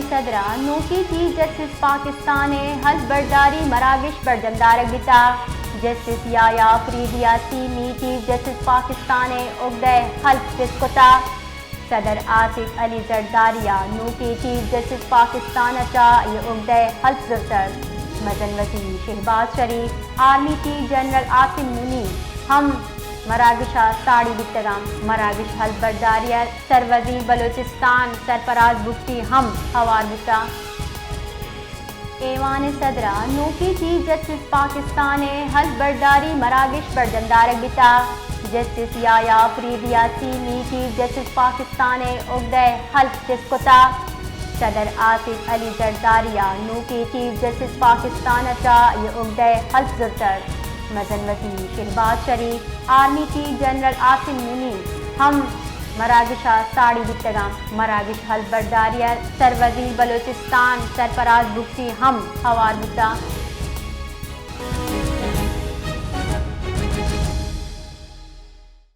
صدر ءَ نوکیں چیف جسٹس پاکستان ءِ حلف برداری مراگش برجم دارگ بیتگ۔ جسٹس یحییٰ آفریدی ءَ سیمی چیف جسٹس پاکستان ءِ اگدہ ءِ حلف چست کتگ۔ صدر آصف علی زرداری ءَ نوکیں چیف جسٹس پاکستان ءَ چہ اے اگدہ ءِ حلف زرتگ۔ مزن وزیر شہباز شریف، آرمی چیف جنرل عاصم منیر ہم مراگش ءَ ساڑی بیتگ انت۔ مراگش حلف برداری ءَ سروزیر بلوچستان سرفراز بگٹی ہم ہوار بوتگ۔ ایوان صدر ءَ نوکیں چیف جسٹس پاکستان ءِ حلف برداری مراگش برجم دارگ بیتگ۔ جسٹس یحییٰ آفریدی ءَ سیمی چیف جسٹس پاکستان ءِ اگدہ ءِ حلف چست کتگ۔ صدر آصف علی زرداری ءَ نوکیں چیف جسٹس پاکستان ءَ چہ اے اگدہ ءِ حلف زرتگ۔ مزن وزیر شہباز شریف، آرمی چیف جنرل عاصم منیر ہم مراگش ءَ ساڑی بیتگ انت۔ مراگش حلف برداری ءَ سروزیر بلوچستان سرفراز بگٹی ہم ہوار بوتگ۔